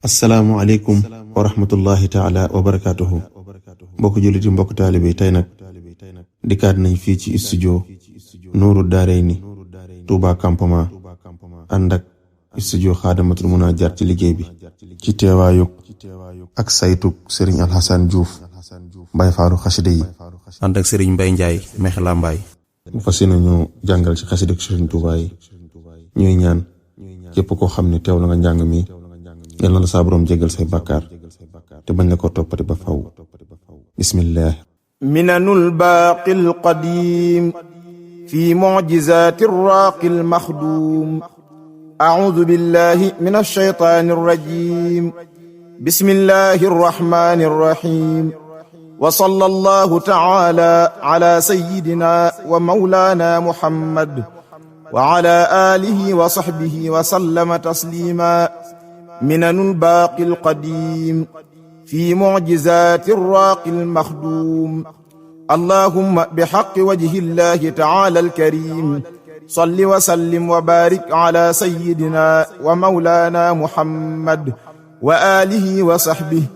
asalaamualeykum wa rahmatullahi taala wa barakaatuhu mbokk jullit yi mbokk taalibe yi tey nag dikkaat nañ fii ci studio Nuuru Daarayni Touba campement ànd ak studio Xaadamatul Munaajaat ci liggéey bi ci teewaayug ak saytug Serigne Alxasan Diouf Baay Faalu xasida yi ànd ak Serigne Mbay Njaay Mexla Mbaay mu fas yéene ñu jàngal ci xasida Serigne Touba yi ñuy ñaan képp koo xam ne teew la nga njàng mi yàlla na sa boroom jégal say bàkkaar te bañ la ko toppati ba faw bismillah. minanul baaqil qadiim fi mu'jizaati raaqil maxduum a'uudu billahi minash shaytaanir rajiim bismillahir rahmaanir rahiim wa sallallahu ta'ala ala sayyidina wa mawlaana muhammad wa ala aalihi wa sahbihi wa sallama tasliima. minanul baaqil qadiim fi mu'jizaati raaqil maxduum allahumma bihaqqi wajhillahi ta'ala al-kariim salli wa sallim wa baarik ala sayyidina wa mawlaana muhammad wa aalihi wa sahbihi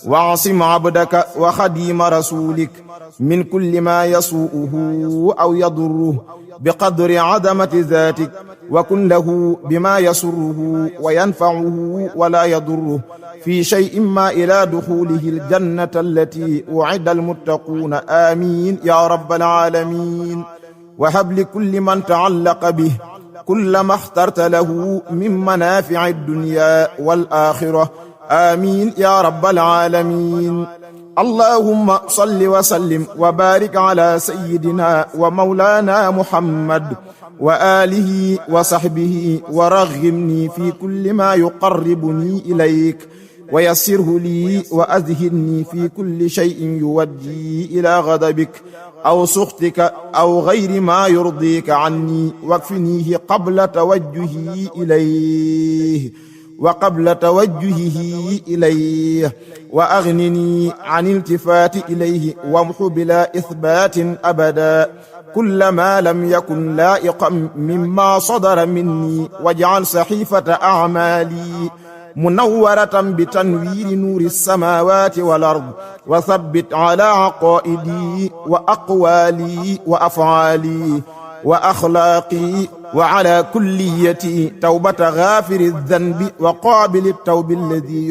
wa'sim abdaka wa xadiima rasuulik min kulli maa yasuu'uhu aw yadurruhu biqadri azamati zaatik wa kun lahu bimaa yasurruhu wa yanfa'uhu wa laa yadurruhu fi shay'in maa ilaa duxuulihi aljannata allatii u'idda almuttaquuna aamiin yaa rabbal aalamiin wa hab li kulli man ta'allaqa bihi kulla maa ixtarta lahu min manaafi'i ad-dunyaa wal aaxira aamiin yaa rabbal aalamiin. allahumma salli wa sallim wa baarik ala sayyidina wa mawlaana muhammad wa aalihi wa sahbihi wa raghimni fi kulli maa yuqarribuni ilayk wa yassirhu lii wa azhidni fi kulli shay'in yuwaddi ilaa ghadabik aw sukhtika aw ghayri maa yurdika anni wakfinihi qabla tawajjuhi ilayhi wa qabla tawajjuhihi ilayhi wa aghnini an iltifaati ilayhi wamhu bila ithbaatin abada kulla ma lam yakun laa'iqan mimma sadara minni waj'al sahiifata a'maali munawwaratan bitanwiiri nuuri samaawaati wal ard wa thabbit ala aqaa'idi wa aqwaali wa af'aali wa axlaaqi wa ala kulliyati tawbata gaafiri danbi wa qaabili tawbi alladi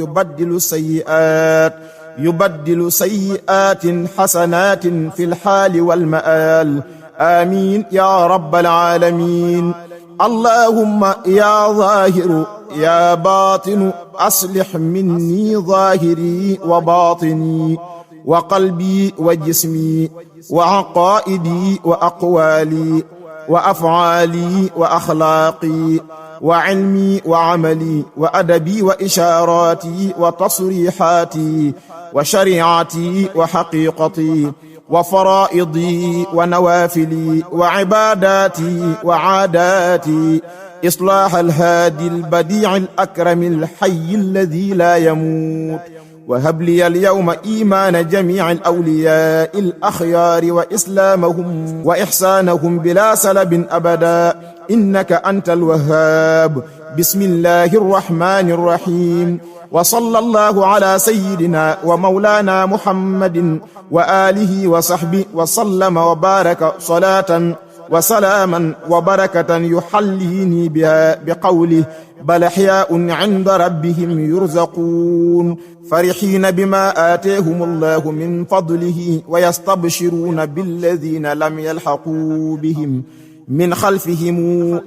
yubaddilu sayyi'aatin xasanaatin fi lxaali walma'aal amiin yaa rabbal aalamiin. allahumma yaa zaahiru yaa baatinu aslix minni zaahiri wa baatini wa qalbi wa jismi wa aqaa'idi wa aqwaali wa af'aali wa axlaaqi wa cilmi wa camali wa adabi wa ishaaraati wa tasriixaati wa shariicati wa xaqiiqati wa faraa'idi wa nawaafili wa cibaadaati wa caadaati islaax alhaadi albadiici alakrami alxayyi alladi laa yamuut wa hab liya alyawma iimaana jamiici alawliyaa'i alaxyaari wa islaamahum wa ixsaanahum bilaa salabin abadaa innaka anta alwahhaab bismillaahi arrahmaani arrahiim wa sallallahu ala sayyidina wa mawlaana muhammadin wa aalihi wa sahbihi wa sallama wa baaraka salaatan wa salaaman wa barakatan yuxalliini bihaa biqawlihi bal axyaa'un cinda rabbihim yurzaquun farixiina bimaa aataahum allahu min fadlihi wa yastabshiruuna billadiina lam yalxaquu bihim min xalfihim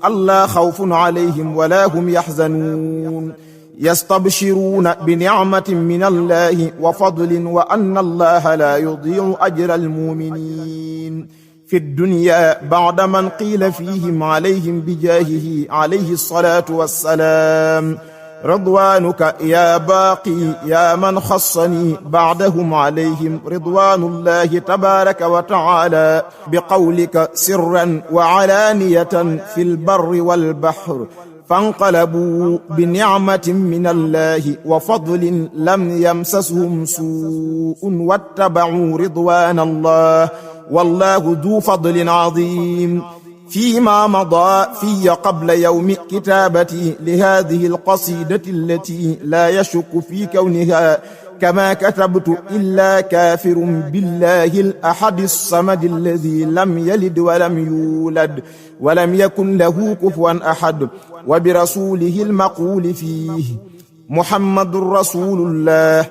allaa xawfun calayhim wa laa hum yaxzanuun yastabshiruuna binicmatin min allahi wa fadlin wa anna allaha laa yudiicu ajra almuuminiin fi dunya ba'da man qiila fihim alayhim bijaahihi alayhi salaatu wassalaam ridwaanuka yaa baaqi yaa man xassani ba'dahum alayhim ridwaanullahi tabaaraka wa ta'aala biqawlika sirran wa alaaniyatan fil barri wal bahri fanqalabuu binicmatin min allahi wa fadlin lam yamsashum suu'un wattaba'uu ridwaana allah wallahu duu fadlin aziim فيما مضى في قبل يوم كتابتي لهذه القصيدة التي لا يشك في كونها كما كتبت إلا كافر بالله الأحد الصمد الذي لم يلد ولم يولد ولم يكن له كفوا أحد وبرسوله المقول فيه محمد رسول الله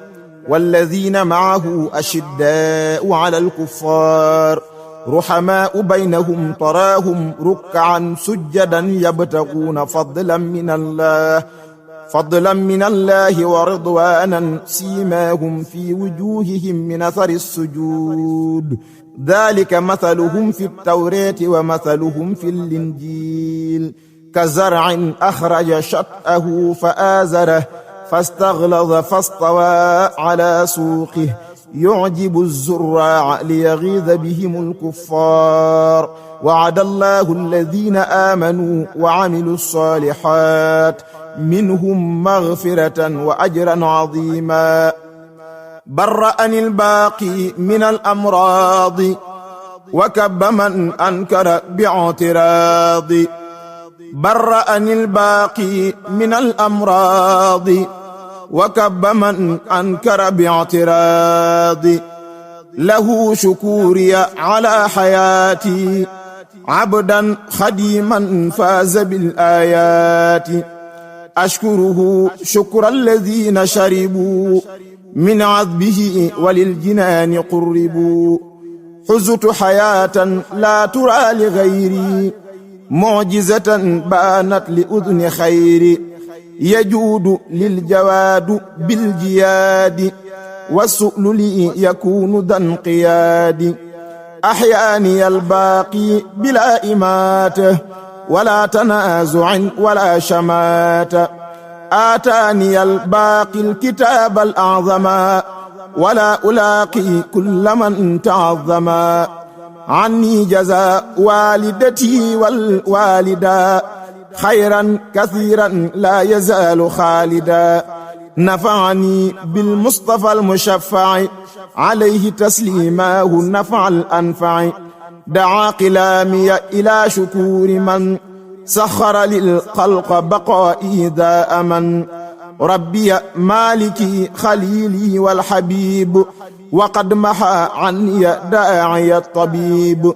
والذين معه أشداء على الكفار رحماء بينهم تراهم ركعا سجدا يبتغون فضلا من الله ورضوانا سيماهم في وجوههم من أثر السجود ذلك مثلهم في التوراة ومثلهم في الإنجيل كزرع أخرج شطأه فآزره فاستغلظ فاستوى على سوقه يعجب الزراع ليغيظ بهم الكفار وعد الله الذين آمنوا وعملوا الصالحات منهم مغفرة وأجرا عظيما برأني الباقي من الأمراض وكب من أنكر باعتراض برأني الباقي من الأمراض وكب من أنكر باعتراض له شكوري على حياتي عبدا خديما فاز بالآيات أشكره شكر الذين شربوا من عذبه وللجنان قربوا حزت حياة لا ترى لغيري معجزة بانت لأذن خير يجود للجواد بالجياد والسؤل لي يكون ذا انقياد أحياني الباقي بلا إماتة ولا تنازع ولا شماتة آتاني الباقي الكتاب الأعظم ولا ألاقي كل من تعظما عني جزاء والدتي والوالدا خيرا كثيرا لا يزال خالدا نفعني بالمصطفى المشفع عليه تسليماه النفع الأنفع دعا قلامي إلى شكور من سخر للخلق بقائي ذا أمن ربي مالكي خليلي والحبيب وقد محى عني داعي الطبيب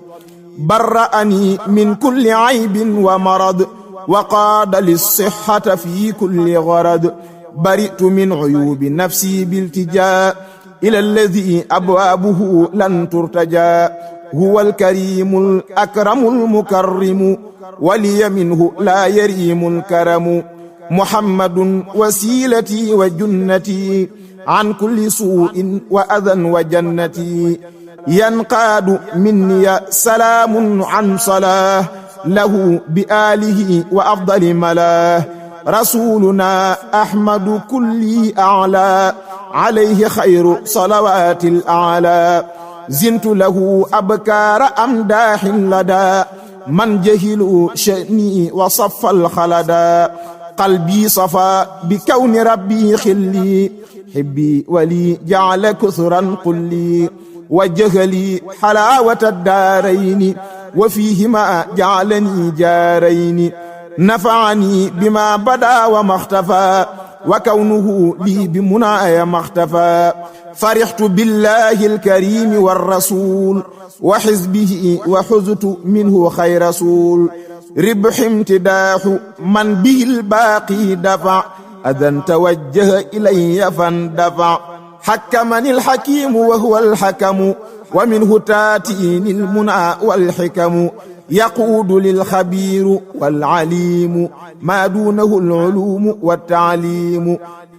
برأني من كل عيب ومرض وقاد للصحة في كل غرض برئت من عيوب نفسي بالتجاء إلى الذي أبوابه لن ترتجى هو الكريم الأكرم المكرم ولي منه لا يريم الكرم محمد وسيلتي وجنتي عن كل سوء وأذى وجنتي ينقاد مني سلام عن صلاة له بآله وأفضل ملاه رسولنا أحمد كل أعلى عليه خير صلوات الأعلى زنت له أبكار أمداح لدى من جهلوا شأني وصف الخلدا قلبي صفى بكون ربي خلي حبي ولي جعل كثرا قلي وجه لي حلاوة الدارين وفيهما جعلني جارين نفعني بما بدا وما اختفى وكونه لي بمنايا ما اختفى فرحت بالله الكريم والرسول وحزبه وحزت منه خير رسول ربح امتداح من به الباقي دفع أذى توجه إلي فاندفع حكمني الحكيم وهو الحكم ومنه تاتيني المنى والحكم يقود للخبير والعليم ما دونه العلوم والتعليم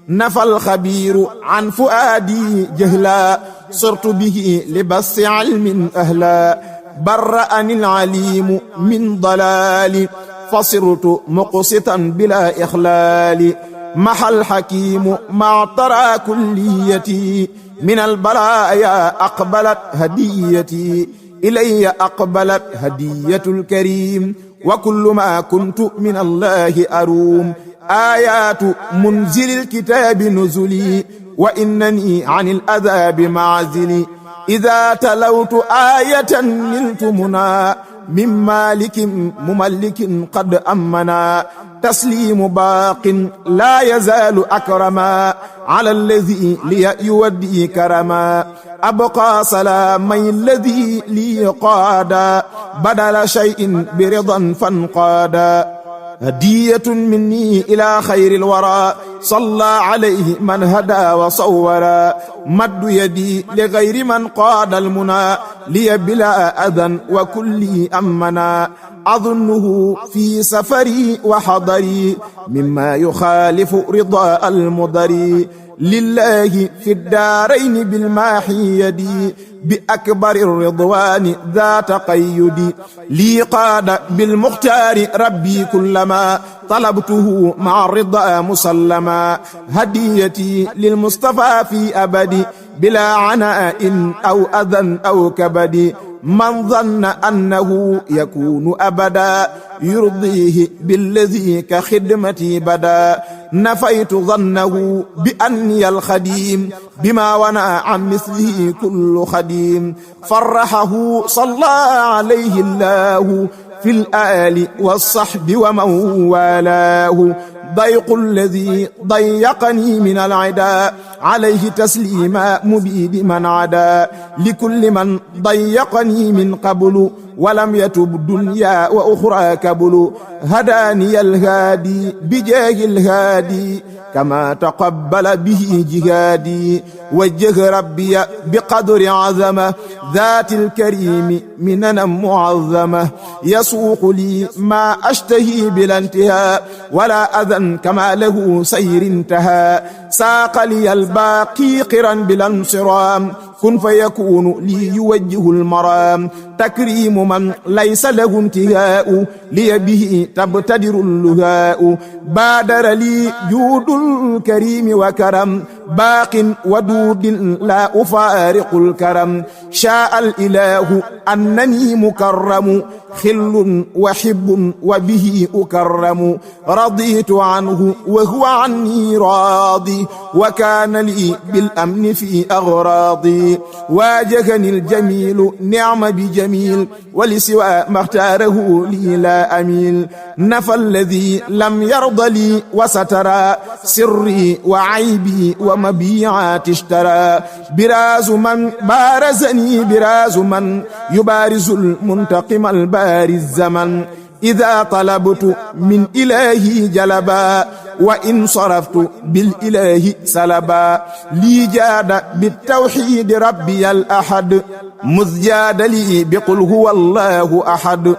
نفى الخبير عن فؤادي جهلا صرت به لبث علم أهلا برأني العليم من ضلال فصرت مقسطا بلا إخلال محى الحكيم مع ترى كليتي من البلايا أقبلت هديتي إلي أقبلت هدية الكريم وكل ما كنت من الله أروم آيات منزل الكتاب نزلي وإنني عن الأذى بمعزلي إذا تلوت آية نلت منى من مالك مملك قد أمنا تسليم باق لا يزال أكرما على الذي لي يودي كرما أبقى سلامي الذي لي قادا بدل شيء برضا فانقادا هدية مني إلى خير الورى صلى عليه من هدى وصورا مد يدي لغير من قاد المنى لي بلا أذى وكلي أمنا أظنه في سفري وحضري مما يخالف رضا المضري لله في الدارين بالماحي يدي بأكبر الرضوان ذات قيد لي قاد بالمختار ربي كلما طلبته مع الرضا مسلما هديتي للمصطفى في أبدي بلا عناء أو أذى أو كبد من ظن أنه يكون أبدا يرضيه بالذي كخدمتي بدا نفيت ظنه بأني الخديم بما ونى عن مثله كل خديم فرحه صلى عليه الله في الآل والصحب ومن والاه ضيق الذي ضيقني من العدا عليه تسليما مبيد من عدا لكل من ضيقني من قبل ولم يتب دنيا وأخرى كبل هداني الهادي بجاه الهادي كما تقبل به جهادي وجه ربي بقدر عظمة ذات الكريم مننا معظمة يسوق لي ما أشتهي بلا انتهاء ولا أذى كما له سير انتهى ساق لي الباقي قرا بلا انصرام كن فيكون لي يوجه المرام تكريم من ليس له انتهاء لي به تبتدر اللهاء بادر لي جود الكريم وكرم باق ودود لا أفارق الكرم شاء الإله أنني مكرم خل وحب وبه أكرم رضيت عنه وهو عني راضي وكان لي بالأمن في أغراضي واجهني الجميل نعم بجميل ولسوى ما اختاره لي لا أميل نفى الذي لم يرض لي وسترى سري وعيبي ومبيعات اشترى براز من بارزني براز من يبارز المنتقم البارز الزمن إذا طلبت من إلهي جلبا وإن صرفت بالإله سلبا لي جاد بالتوحيد ربي الأحد مذ جاد لي بقل هو الله أحد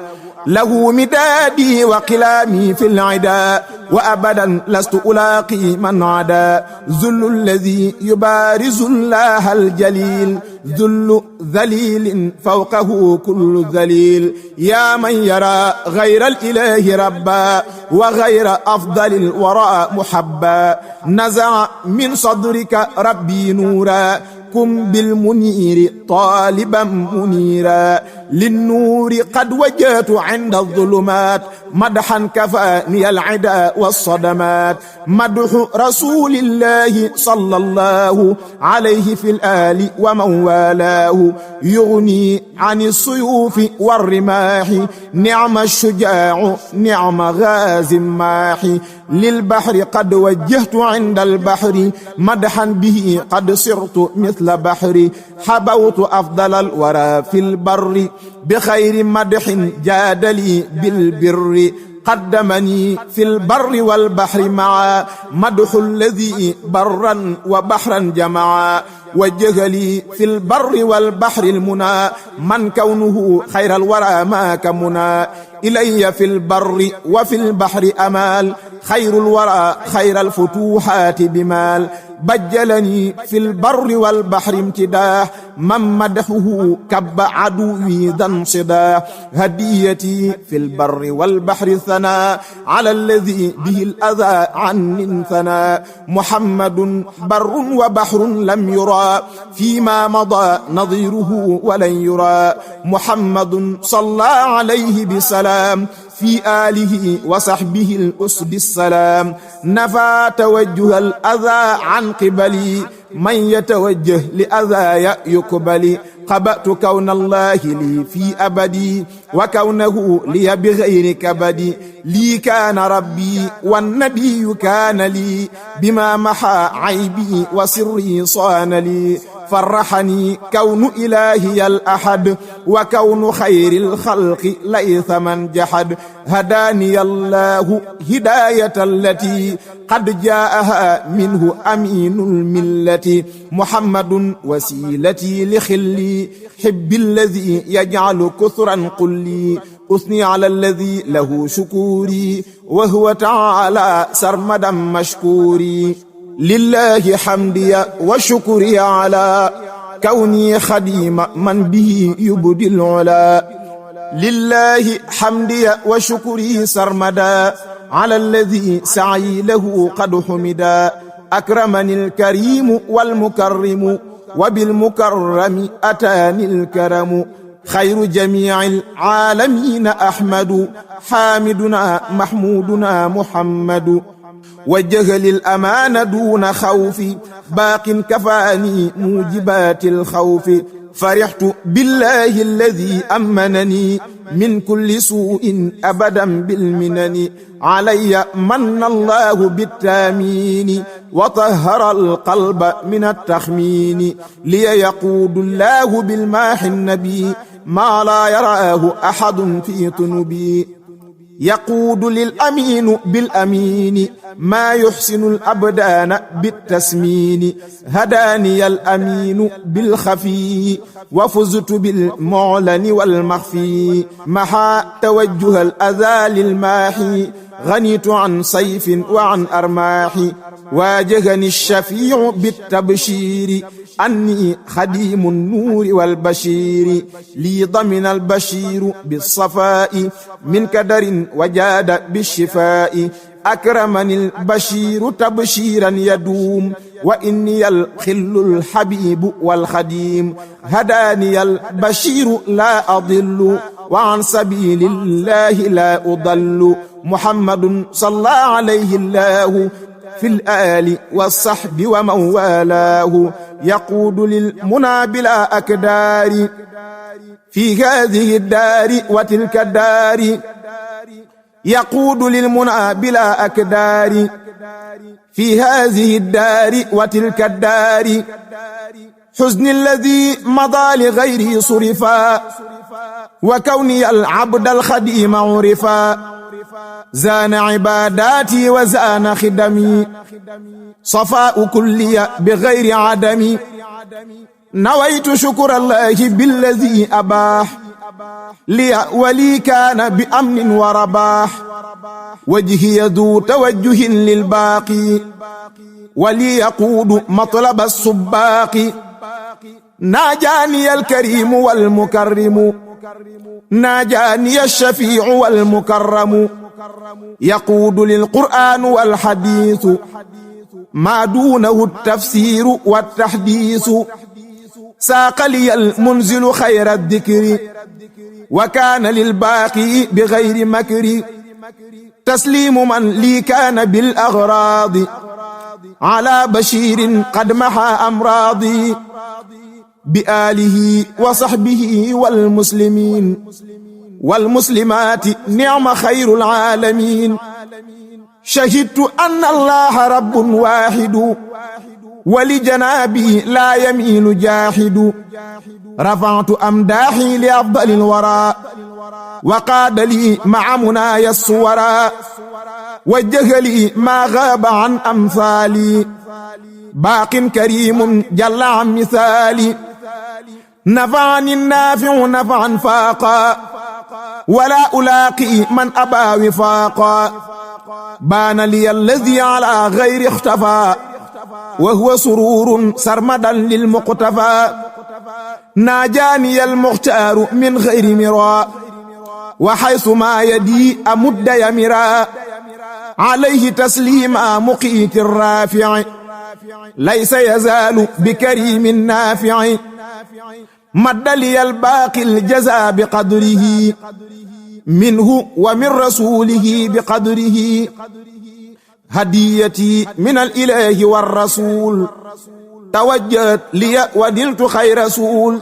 له مدادي وقلامي في العدا وأبدا لست ألاقي من عدا ذل الذي يبارز الله الجليل ذل ذليل فوقه كل ذليل يا من يرى غير الإله ربا وغير أفضل الوراء محبا نزع من صدرك ربي نورا كن بالمنير طالبا منيرا للنور قد وجهت عند الظلمات مدحا كفاني العدا والصدمات مدح رسول الله صلى الله عليه في الآل ومن والاه يغني عن السيوف والرماح نعم الشجاع نعم غاز ماح للبحر قد وجهت عند البحر مدحا به قد صرت مثل بحر حبوت أفضل الورى في البر بخير مدح جادلي بالبر قدمني في البر والبحر معا مدح الذي برا وبحرا جمعا وجه لي في البر والبحر المنى من كونه خير الورى ما كمنى إلي في البر وفي البحر أمال خير الورى خير الفتوحات بمال بجلني في البر والبحر امتداح من مدحه كب عدوي ذا انصداح هديتي في البر والبحر ثناء على الذي به الأذى عني انثنى محمد بر وبحر لم يرى فيما مضى نظيره ولن يرى محمد صلى عليه بسلام في آله وصحبه الأسد السلام نفى توجه الأذى عن قبلي من يتوجه لأذايا يقبل قبأت كون الله لي في أبدي وكونه لي بغير كبدي لي كان ربي والنبي كان لي بما محى عيبي وسري صان لي فرحني كون إلهي الأحد وكون خير الخلق ليث من جحد هداني الله هداية التي قد جاءها منه أمين الملة محمد وسيلتي لخلي حب الذي يجعل كثرا قلي أثني على الذي له شكوري وهو تعالى سرمدا مشكوري لله حمدي وشكري على كوني خديم من به يبدي العلا لله حمدي وشكري سرمدا على الذي سعي له قد حمدا أكرمني الكريم والمكرم وبالمكرم أتاني الكرم خير جميع العالمين أحمد حامدنا محمودنا محمد وجه للأمان دون خوف باق كفاني موجبات الخوف فرحت بالله الذي أمنني من كل سوء أبدا بالمنن علي من الله بالتامين وطهر القلب من التخمين لي يقود الله بالماح النبي ما لا يراه أحد في طنبي يقود للأمين بالأمين ما يحسن الأبدان بالتسمين هداني الأمين بالخفي وفزت بالمعلن والمخفي محا توجه الأذى للماحي غنيت عن سيف وعن أرماح واجهني الشفيع بالتبشير أني خديم النور والبشير لي ضمن البشير بالصفاء من كدر وجاد بالشفاء أكرمني البشير تبشيرا يدوم وإني الخل الحبيب والخديم هداني البشير لا أضل وعن سبيل الله لا أضل محمد صلى عليه الله في الآل والصحب ومن والاه يقود للمنى بلا أكدار في هذه الدار وتلك الدار يقود للمنى بلا أكدار في هذه الدار وتلك الدار حزن الذي مضى لغيره صرفا وكوني العبد الخديم عرفا زان عباداتي وزان خدمي صفاء كلي بغير عدم نويت شكر الله بالذي أباح لي ولي كان بأمن ورباح وجهي ذو توجه للباقي ولي يقود مطلب السباق ناجاني الكريم والمكرم ناجاني الشفيع والمكرم يقود للقرآن والحديث ما دونه التفسير والتحديث ساق لي المنزل خير الذكر وكان للباقي بغير مكر تسليم من لي كان بالأغراض على بشير قد محى أمراضي بآله وصحبه والمسلمين والمسلمات نعم خير العالمين شهدت أن الله رب واحد ولجنابي لا يميل جاحد رفعت أمداحي لأفضل الورى وقاد لي مع منايا الصورى وجه لي ما غاب عن أمثالي باق كريم جل عن مثالي نفعني النافع نفعا فاقا ولا ألاقي من أبى وفاقا بان لي الذي على غير اختفى وهو سرور سرمدا للمقتفى ناجاني المختار من غير مراء وحيث ما يدي أمد يمرا عليه تسليما مقيت الرافع ليس يزال بكريم نافع مد لي الباقي الجزاء بقدره منه ومن رسوله بقدره هديتي من الإله والرسول توجهت لي ودلت خير رسول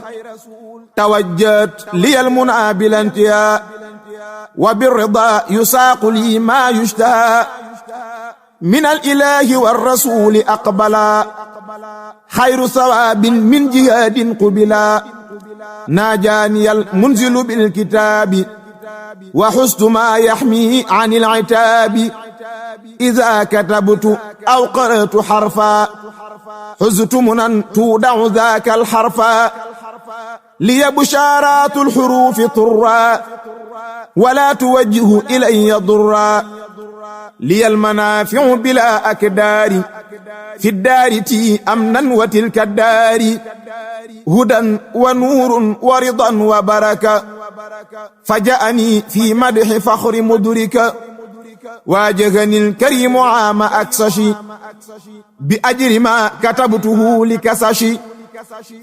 توجهت لي المنى بلا انتهاء وبالرضا يساق لي ما يشتهى من الإله والرسول أقبلا خير ثواب من جهاد قبلا ناجاني المنزل بالكتاب وحسن ما يحمي عن العتاب إذا كتبت أو قرأت حرفا حزت منا تودع ذاك الحرفا لي بشارات الحروف طرا ولا توجه إلي ضرا لي المنافع بلا أكدار في الدار تي أمنا وتلك الدار هدى ونور ورضا وبركة فجأني في مدح فخر مدرك واجهني الكريم عام أكسشي بأجر ما كتبته لكسشي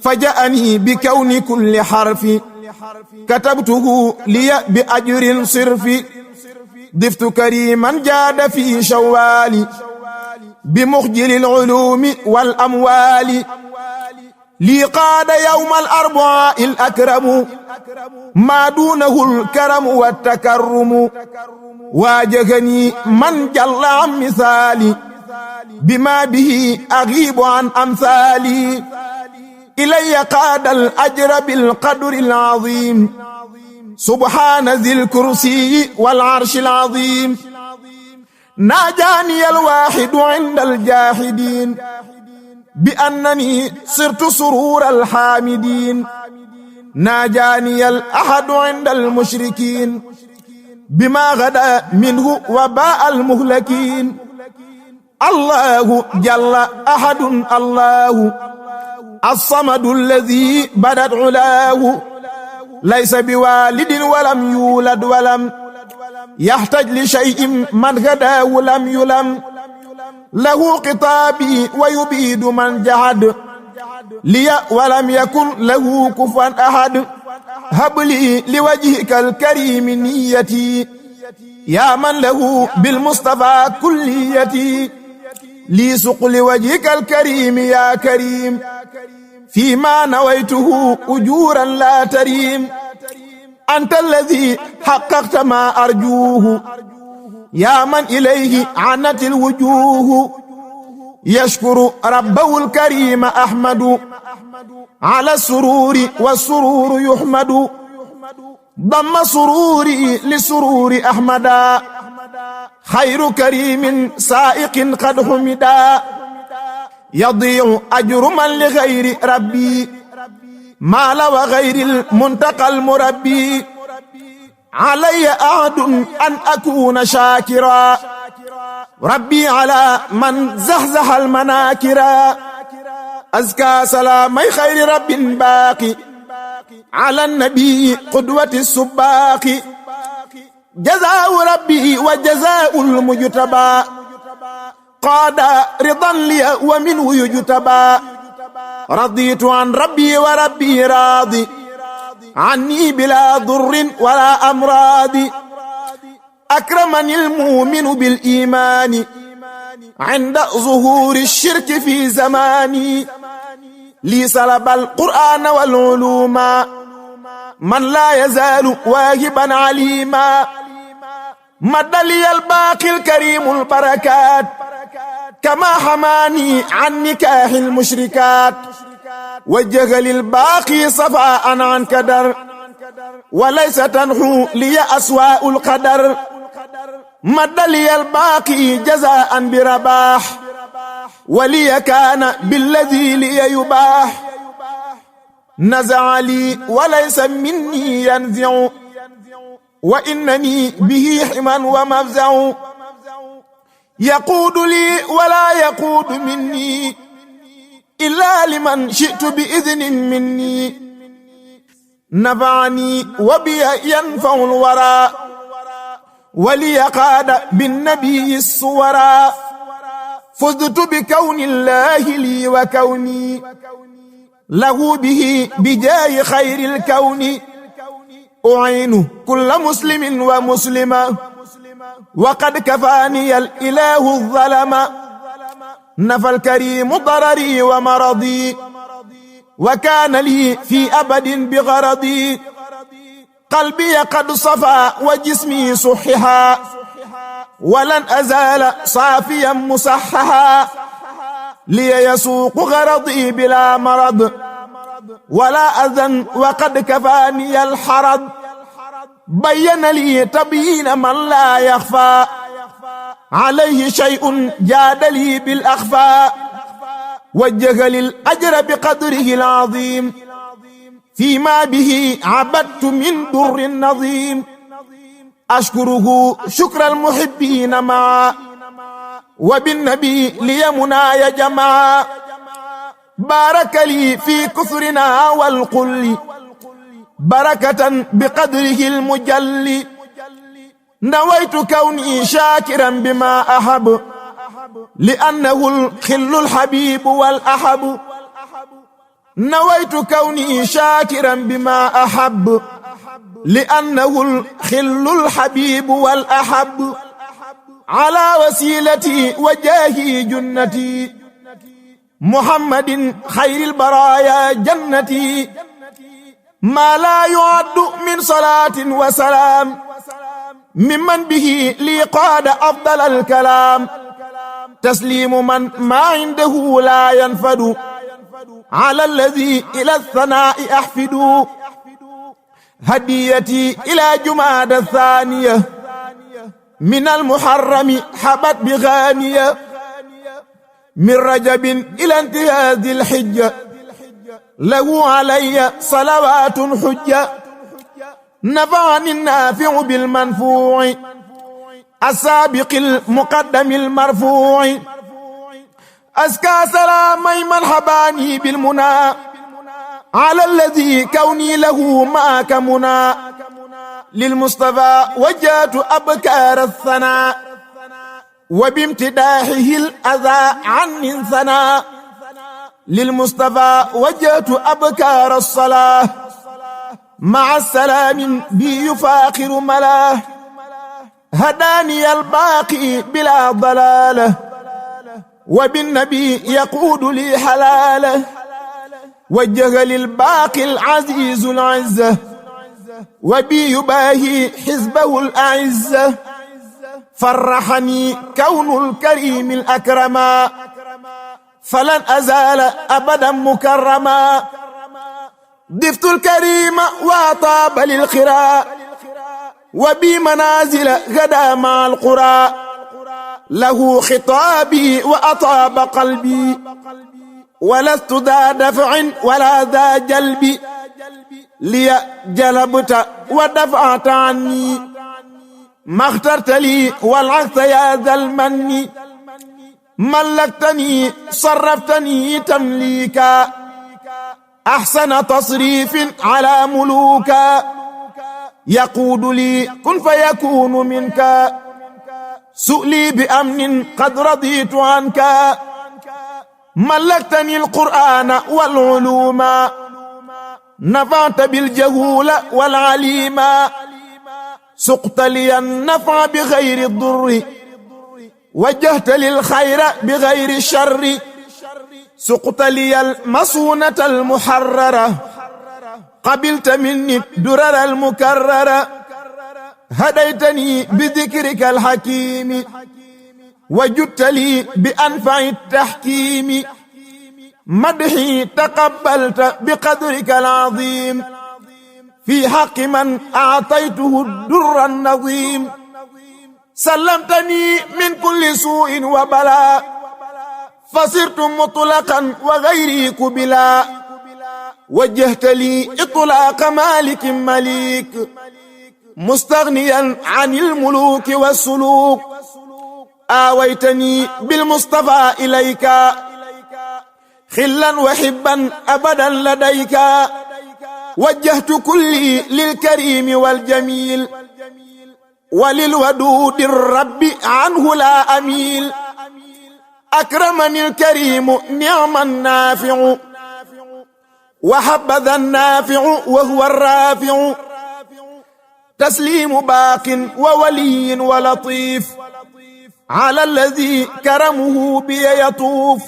فجأني بكون كل حرف كتبته لي بأجر صرف ضفت كريما جاد في شوال بمخجل العلوم والأموال لي قاد يوم الأربعاء الأكرم ما دونه الكرم والتكرم واجهني من جل عن مثالي بما به أغيب عن أمثالي إلي قاد الأجر بالقدر العظيم سبحان ذي الكرسي والعرش العظيم ناجاني الواحد عند الجاحدين بأنني صرت سرور الحامدين ناجاني الأحد عند المشركين بما غدا منه وباء المهلكين الله جل أحد الله الصمد الذي بدت علاه ليس بوالد ولم يولد ولم يحتاج لشيء من غداه لم يلم له خطابي ويبيد من جحد لي ولم يكن له كفوا أحد هب لي لوجهك الكريم نيتي يا من له بالمصطفى كليتي لي سق لوجهك الكريم يا كريم فيما نويته أجورا لا تريم أنت الذي حققت ما أرجوه يا من إليه عنت الوجوه يشكر ربه الكريم أحمد على السرور والسرور يحمد ضم سروري لسرور أحمدا خير كريم سائق قد حمدا يضيع أجر من لغير ربي مال وغير المنتقى المربي علي أعد أن أكون شاكرا ربي على من زحزح المناكرا أزكى سلامي خير رب باقي على النبي قدوة السباق جزاء ربي وجزاء المجتبى قاد رضا لي ومنه يجتبى رضيت عن ربي وربي راضي عني بلا ضر ولا أمراض أكرمني المؤمن بالإيمان عند ظهور الشرك في زماني لي سلب القرآن والعلوم من لا يزال واهبا عليما مد لي الباقي الكريم البركات كما حماني عن نكاح المشركات وجه للباقي صفاء عن كدر وليس تنحو لي أسواء القدر مد لي الباقي جزاء برباح ولي كان بالذي لي يباح نزع لي وليس مني ينزع وإنني به حما ومفزع يقود لي ولا يقود مني إلا لمن شئت بإذن مني نفعني وبي ينفع الورى ولي قاد بالنبي الصورى فزت بكون الله لي وكوني له به بجاه خير الكون أعين كل مسلم ومسلمة وقد كفاني الإله الظلم نفى الكريم ضرري ومرضي وكان لي في أبد بغرضي قلبي قد صفى وجسمي صححا ولن أزال صافيا مصححا لي يسوق غرضي بلا مرض ولا أذن وقد كفاني الحرض بين لي تبيين من لا يخفى عليه شيء جاد لي بالأخفى وجه للأجر بقدره العظيم فيما به عبدت من در نظيم أشكره شكر المحبين معا وبالنبي لي مناي جمعا بارك لي في كثرنا والقل بركة بقدره المجل نويت كوني شاكرا بما أحب لأنه الخل الحبيب والأحب نويت كوني شاكرا بما أحب لأنه الخل الحبيب والأحب على وسيلتي وجاهي جنتي محمد خير البرايا جنتي ما لا يعد من صلاة وسلام ممن به لي قاد أفضل الكلام تسليم من ما عنده لا ينفد على الذي إلى الثناء أحفد هديتي إلى جماد الثانية من المحرم حبت بغانية من رجب إلى انتهاء ذي الحجة له علي صلوات حجة نفعني النافع بالمنفوع السابق المقدم المرفوع أزكى سلامي من حباني بالمنى على الذي كوني له معك منى للمصطفى وجهت أبكار الثناء وبامتداحه الأذى عني ثناء للمصطفى وجهت أبكار الصلاة مع السلام بي يفاخر ملاه هداني الباقي بلا ضلاله وبالنبي يقود لي حلاله وجه للباقي العزيز العزة وبي يباهي حزبه الأعزة فرحني كون الكريم الأكرما فلن أزال أبدا مكرما ضفت الكريم وطاب للخراء وبي منازل غدا مع القرى له خطابي وأطاب قلبي ولست ذا دفع ولا ذا جلب لي جلبت ودفعت عني ما اخترت لي والعكس يا ذا المن ملكتني صرفتني تمليكا أحسن تصريف على ملوكا يقود لي كن فيكون منك سؤلي بأمن قد رضيت عنك ملكتني القرآن والعلوم نفعت بالجهول والعليم سقت لي النفع بغير الضر وجهت للخير بغير الشر سقت لي المصونة المحررة قبلت مني الدرر المكررة هديتني بذكرك الحكيم وجدت لي بأنفع التحكيم مدحي تقبلت بقدرك العظيم في حق من أعطيته الدر النظيم سلمتني من كل سوء وبلاء فصرت مطلقا وغيري قبلا وجهت لي إطلاق مالك مليك مستغنيا عن الملوك والسلوك آويتني بالمصطفى إليك خلا وحبا أبدا لديك وجهت كلي للكريم والجميل وللودود الرب عنه لا أميل أكرمني الكريم نعم النافع وحبذا النافع وهو الرافع تسليم باق وولي ولطيف على الذي كرمه بي يطوف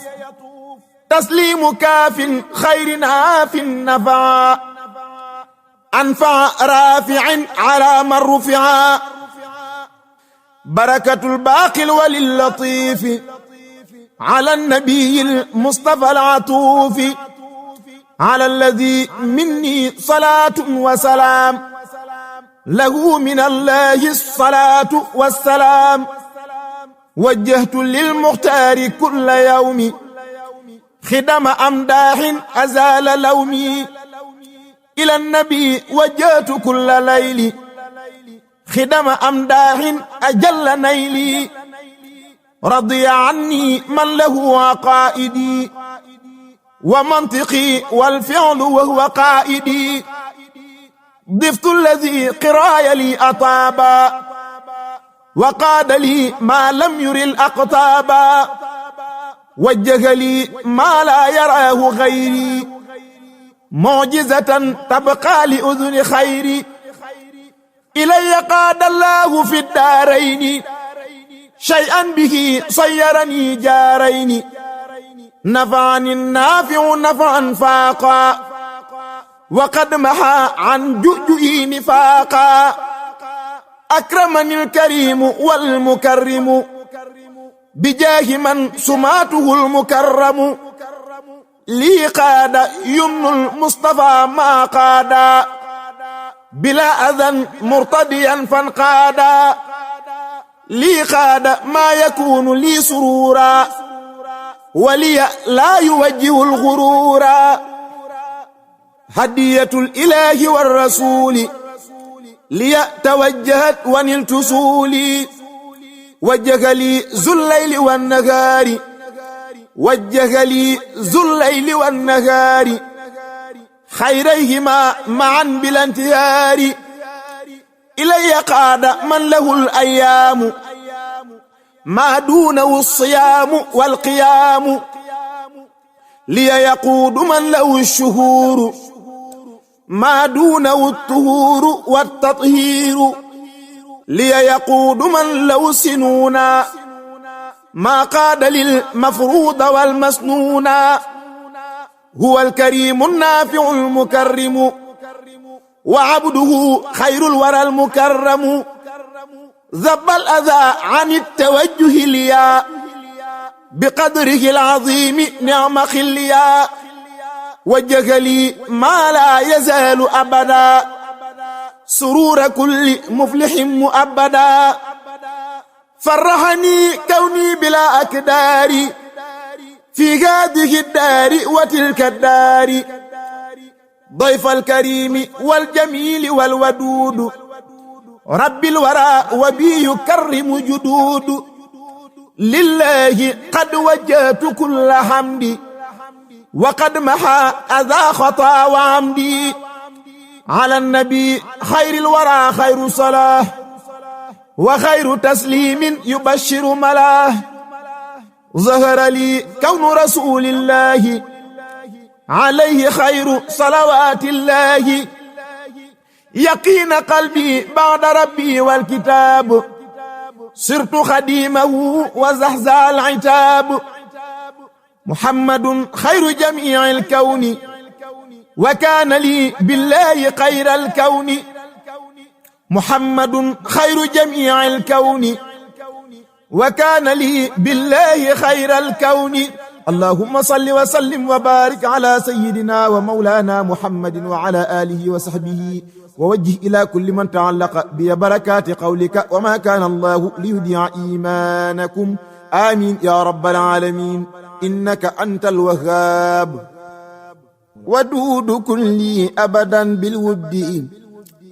تسليم كاف خير ناف نفع أنفع رافع على من رفع بركة الباقي الولي اللطيف على النبي المصطفى العطوف على الذي مني صلاة وسلام له من الله الصلاة والسلام وجهت للمختار كل يوم خدم أمداح أزال لومي إلى النبي وجهت كل ليل خدم أمداح أجل نيلي رضي عني من له عقائدي ومنطقي والفعل وهو قائدي ضفت الذي قراي لي أطابا وقاد لي ما لم ير الأقطابا وجه لي ما لا يراه غيري معجزة تبقى لأذن خيري إلي قاد الله في الدارين شيئا به صيرني جارين نفعني النافع نفعا فاقا وقد محى عن جؤجئي نفاقا أكرمني الكريم والمكرم بجاه من سماته المكرم لي قاد يمن المصطفى ما قادا بلا أذى مرتديا فانقادا لي قاد ما يكون لي سرورا ولي لا يوجه الغرورا هدية الإله والرسول لي توجهت ونلت سولي وجه لي ذو الليل والنهار وجه لي ذو الليل والنهار خيريهما معا بلا انتهار إلي قاد من له الأيام ما دونه الصيام والقيام لي يقود من له الشهور ما دونه الطهور والتطهير لي يقود من له سنونا ما قاد للمفروض والمسنونا هو الكريم النافع المكرم وعبده خير الورى المكرم ذب الأذى عن التوجه ليا بقدره العظيم نعم خليا وجه لي ما لا يزال أبدا سرور كل مفلح مؤبدا فرحني كوني بلا أكدار في هذه الدار وتلك الدار ضيف الكريم والجميل والودود رب الورى وبي يكرم جدود لله قد وجهت كل حمدي وقد محى أذى خطا وعمدي على النبي خير الورى خير صلاة وخير تسليم يبشر ملاه ظهر لي كون رسول الله عليه خير صلوات الله يقين قلبي بعد ربي والكتاب صرت خديمه وزحزح العتاب محمد خير جميع الكون وكان لي بالله خير الكون محمد خير جميع الكون وكان لي بالله خير الكون اللهم صل وسلم وبارك على سيدنا ومولانا محمد وعلى آله وصحبه ووجه إلى كل من تعلق ببركات قولك وما كان الله ليضيع إيمانكم آمين يا رب العالمين إنك أنت الوهاب ودود كلي أبدا بالود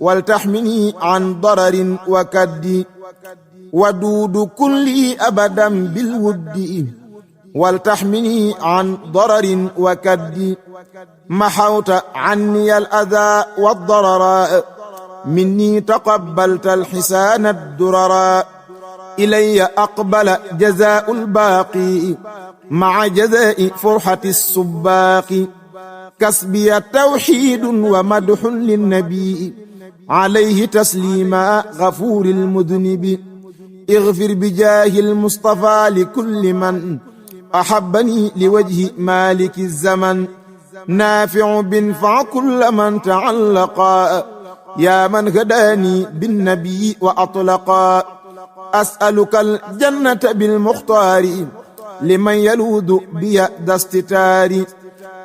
ولتحمني عن ضرر وكد ودود كلي أبدا بالود ولتحمني عن ضرر وكد محوت عني الأذى والضرر مني تقبلت الحسان الدرر إلي أقبل جزاء الباقي مع جزاء فرحة السباق كسبي توحيد ومدح للنبي عليه تسليما غفور المذنب اغفر بجاه المصطفى لكل من أحبني لوجه مالك الزمن نافع بنفع كل من تعلقا يا من هداني بالنبي وأطلقا أسألك الجنة بالمختار لمن يلوذ بيد استتار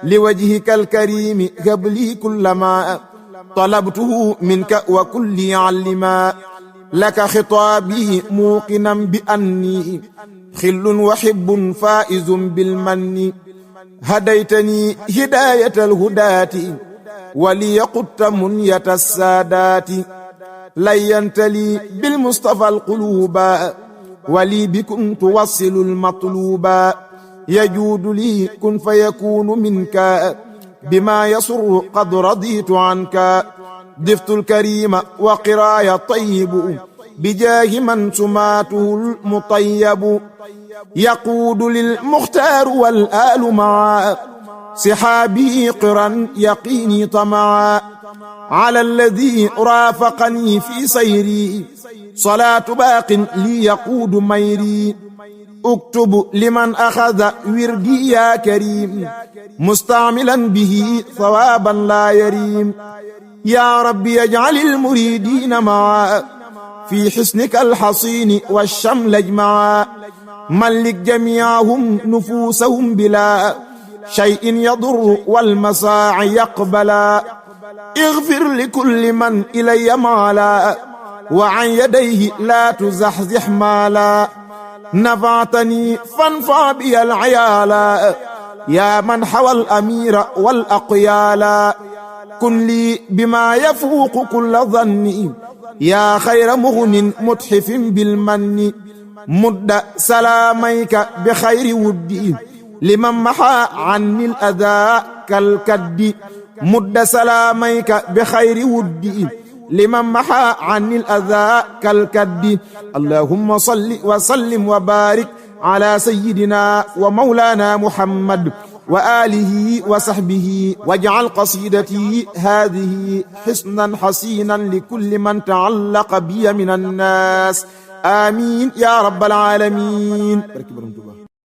لوجهك الكريم هب لي كل ما طلبته منك وكل علما لك خطابي موقنا بأني خل وحب فائز بالمن هديتني هداية الهداة ولي قدت منية السادات لينت لي بالمصطفى القلوب ولي بكم توصل المطلوب يجود لي كن فيكون منك بما يسر قد رضيت عنك ضفت الكريم وقراي الطيب بجاه من سماته المطيب يقود للمختار والآل معا سحابي قرا يقيني طمعا على الذي رافقني في سيري صلاة باق لي يقود ميري اكتب لمن أخذ وردي يا كريم مستعملا به ثوابا لا يريم يا رب يجعل المريدين معا في حسنك الحصين والشمل اجمعا ملك جميعهم نفوسهم بلا شيء يضر والمساع يقبلا اغفر لكل من إلي مالا وعن يديه لا تزحزح مالا نفعتني فانفع بي العيالا يا من حوى الأمير والأقيالا كن لي بما يفوق كل ظن يا خير مغن متحف بالمن مد سلاميك بخير ودي لمن محى عني الأذى كالكد مد سلاميك بخير ودي لمن محى عني الأذى كالكد اللهم صل وسلم وبارك على سيدنا ومولانا محمد وآله وصحبه واجعل قصيدتي هذه حصنا حصينا لكل من تعلق بي من الناس آمين يا رب العالمين.